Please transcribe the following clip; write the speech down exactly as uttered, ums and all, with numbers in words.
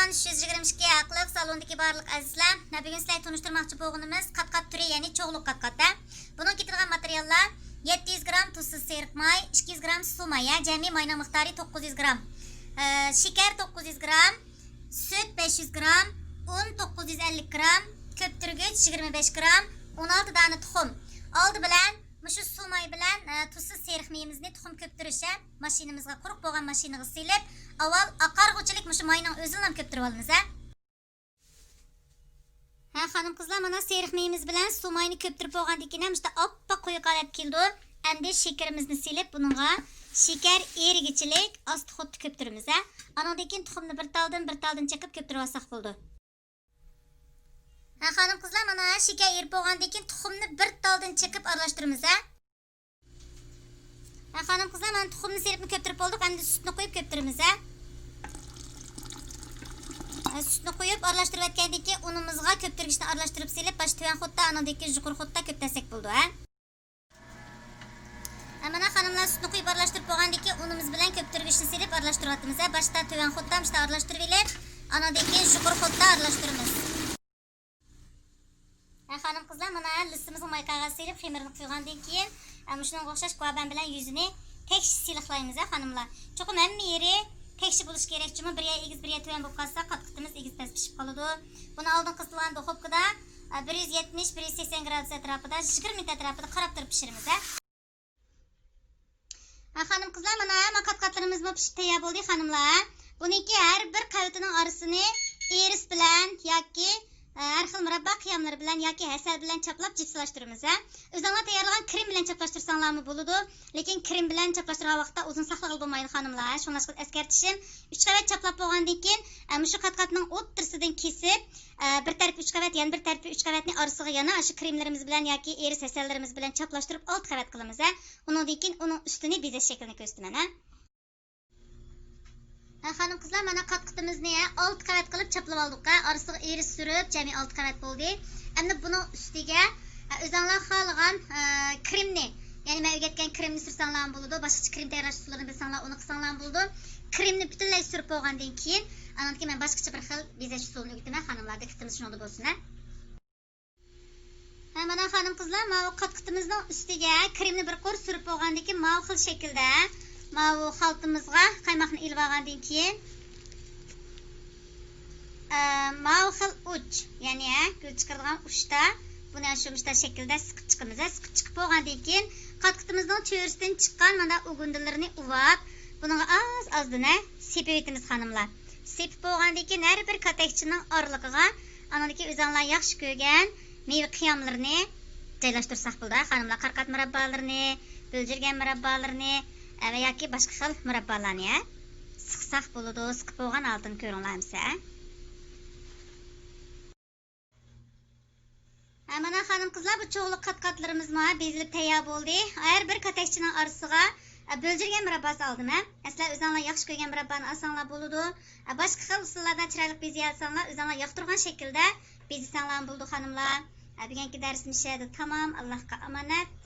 ئۈچ يۈز يىگىرمە ئىككى ھەقلىق سالوندىكى بارلىق ئەزىزلەر، مەن بۈگۈن سىلەرگە تونۇشتۇرماقچى بولغىنىمىز قات-قات تۈرى، يەنى چوغلۇق قات-قات، ھە. بۇنىڭغا كېتىدىغان ماتېرىياللار: يەتتە يۈز گرام تۇزسىز سېرىق ماي، ئىككى يۈز گرام سۇ ماي، ھە، جەمئىي ماينىڭ مىقدارى توققۇز يۈز گرام، ئە، شېكەر توققۇز يۈز گرام، سۈت بەش يۈز گرام، ئۇن توققۇز يۈز ئەللىك گرام، كۆپتۈرگۈچ يىگىرمە بەش گرام، ئون ئالتە دانە تۇخۇم. ئالدى بىلەن مۇشۇ سۇ ماي بىلەن، ئە، تۇزسىز سېرىق مېيىمىزنى تۇخۇم كۆپتۈرۈش، ھە، ماشىنىمىزغا، قۇرۇق بولغان ماشىنىغا سېلىپ، ئاۋۋال ئاقارغۇچىلىك مۇشۇ ماينىڭ ئۆزىنىلا كۆپتۈرۈپ ئالىمىز، ھە. ھە، خانىم-قىزلار، مانا سېرىق مېيىمىز بىلەن سۇ ماينى كۆپتۈرۈپ بولغاندىن كېيىن، مۇشۇنداق ئاپئاق قويۇق ھالەتكە كېلىدۇ. ئەمدى شېكىرىمىزنى سېلىپ، بۇنىڭغا شېكەر ئېرىگۈچىلىك ئاستا خوتتا كۆپتۈرىمىز، ھە. ئانىڭدىن كېيىن تۇخۇمنى بىر تالدىن، بىر تالدىن چېقىپ كۆپتۈرۈۋالساق بولىدۇ. ھە، خانىم-قىزلار، مانا شېكەر ئېرىپ بولغاندىن كېيىن تۇخۇمنى بىر تالدىن چېقىپ ئارىلاشتۇرىمىز، ھە. ھە، خانىم-قىزلار، مانا تۇخۇمنى سېلىپمۇ كۆپتۈرۈپ بولدۇق، ئەمدى سۈتنى قۇيۇپ كۆپتۈرىمىز، ھە. ھە، سۈتنى قۇيۇپ ئارىلاشتۇرۇۋەتكەندىن كېيىن ئۇنىمىزغا كۆپتۈرگۈچنى ئارىلاشتۇرۇپ سېلىپ، باشتا تۆۋەن خوتتا، ئانىڭدىن كېيىن يۇقىرى خوتتا كۆپتۈرسەك بولىدۇ، ھە. ھە، مانا خانىملار، سۈتنى قۇيۇپ ئارىلاشتۇرۇپ بولغاندىن كېيىن ئۇنىمىز بىلەن كۆپتۈرگۈچنى سېلىپ ئارىلاشتۇرۇۋاتىمىز، ھە. باشتا تۆۋەن خوتتا مۇشتا ئارىلاشتۇرۇۋېلىپ، ئانىڭدىن كېيىن يۇقىرى خوتتا ئارىلاشتۇرىمىز. ھە، خانىم-قىزلار، مانا لىستىمىزغا ماي قەغەز سېلىپ، خېمىرنى قۇيغاندىن كېيىن، ھە، مۇشۇنىڭغا ئوخشاش گۇۋابەن بىلەن يۈزىنى تەكشى سىلىقلايمىز، ھە، خانىملار. چوقۇم ھەممە يېرى تەكشى بولۇشى كېرەك، جۇمۇ بىر يەر ئېگىز، بىر يەر تۆۋەن بولۇپ قالسا، قات-قېتىمىز ئېگىز پەس پىشىپ قالىدۇ. بۇنى ئالدىن قىزىتىلغان دۇخوپكىدا، ھە، بىر يۈز يەتمىش، بىر يۈز سەكسەن گرادۇس ئەتراپىدا يىگىرمە مىنۇت ئەتراپىدا قاراپ تۇرۇپ پىشۇرىمىز، ھە. ھە، خانىم-قىزلار، مانا ھەممە قات-قاتلىرىمىزمۇ پىشىپ تەييار بولدى، خانىملار. بۇنىڭكى ھەر بىر قەۋىتىنىڭ ئارىسىنى ئىرىس بىلەن ياكى، ئە، ھەر خىل مۇراببا قىياملىرى بىلەن ياكى ھەسەل بىلەن چاپلاپ جىپسىلاشتۇرىمىز، ھە. ئۆزۈڭلار تەييارلىغان كرېم بىلەن چاپلاشتۇرساڭلارمۇ بولىدۇ، لېكىن كرېم بىلەن چاپلاشتۇرغان ۋاقىتتا ئۇزۇن ساقلىغىلى بولمايدۇ، خانىملار. شۇڭلاشقا ئەسكەرتىشىم، ئۈچ قەۋەت چاپلاپ بولغاندىن كېيىن، ئە، مۇشۇ قات-قاتنىڭ ئوتتۇرىسىدىن كېسىپ، ئە، بىر تەرىپى ئۈچ قەۋەت، يەنە بىر تەرىپى ئۈچ قەۋەتنى ئارىسىغا يەنە ئاشۇ كرېملىرىمىز بىلەن ياكى ئىرىس ھەسەللىرىمىز بىلەن چاپلاشتۇرۇپ ئالتە قەۋەت قىلىمىز، ھە. ئۇنىڭدىن كېيىن ئۇنىڭ ئۈستىنى بېزەش شەكلىنى كۆرسىتىمەن، ھە. ھە، خانىم-قىزلار، مانا قات-قېتىمىزنى، ھە، ئالتە قەۋەت قىلىپ چاپلىۋالدۇق، ھە. ئارىسىغا ئىرىس سۈرۈپ، جەمئىي ئالتە قەۋەت بولدى. ئەمدى بۇنىڭ ئۈستىگە، ھە، ئۆزۈڭلار خالىغان، ھە، كرېمنى، يەنى مەن ئۆگەتكەن كرېمنى سۈرسەڭلارمۇ بولىدۇ، باشقىچە كرېم تەييارلاش ئۇسۇللىرىنى بىلسەڭلار، ئۇنى قىلساڭلارمۇ بولىدۇ. كرېمنى پۈتۈنلەي سۈرۈپ بولغاندىن كېيىن، ئاندىن كېيىن مەن باشقىچە بىر خىل بېزەش ئۇسۇلىنى ئۆگىتىمەن، خانىملار، دىققىتىمىز شۇنىڭدا بولسۇن، ھە. ھە، مانا خانىم-قىزلار، ماۋۇ قات-قېتىمىزنىڭ ئۈستىگە كرېمنى بىر قۇر سۈرۈپ بولغاندىن كېيىن، ماۋۇ خىل شەكىلدە، ماۋۇ خالتىمىزغا قايماقنى ئېلىۋالغاندىن كېيىن، ئە، ماۋۇ خىل ئۇچ، يەنى، ھە، گۈل چىقىرىدىغان ئۇچتا بۇنى شۇ مۇشۇنداق شەكىلدە سىقىپ چىقىمىز. سىقىپ چىقىپ بولغاندىن كېيىن، قات-قېتىمىزنىڭ چۆرىسىدىن چىققان مانا ئۇگۇندىلىرىنى ئۇۋاپ، بۇنىڭغا ئاز-ئازدىن، ھە، سېپىۋېتىمىز، خانىملار. سېپىپ بولغاندىن كېيىن، ھەر بىر كاتەكچىنىڭ ئارىلىقىغا ئانىڭدىكى ئۆزۈڭلار ياخشى كۆرگەن مېۋە قىياملىرىنى جايلاشتۇرساق بولىدۇ، خانىملار. قارىقات مۇراببالىرىنى، بۆلجۈرگەن مۇراببالىرىنى، ئە، ۋە ياكى باشقا خىل مۇراببالارنى، ھە، سىقساق بولىدۇ. سىقىپ بولغان ھالىتىنى كۆرۈڭلار ئەمسە. ھە، مانا خانىم-قىزلار، بۇ چوغلۇق قات-قاتلىرىمىزمۇ بېزىلىپ تەييار بولدى. ھەر بىر كاتەكچىنىڭ ئارىسىغا، ئە، بۆلجۈرگەن مۇرابباسى ئالدىم، ھە. ئە، سىلەر ئۆزۈڭلار ياخشى كۆرگەن مۇراببانى ئالساڭلار بولىدۇ. ئە، باشقا خىل ئۇسۇللاردا چىرايلىق بېزىيەلىسەڭلار، ئۆزۈڭلار ياقتۇرغان شەكىلدە بېزىسەڭلارمۇ بولىدۇ، خانىملار. ئە، بۈگۈنكى دەرسىمىز شۇ يەردە تامام. ئاللاھقا ئامانەت.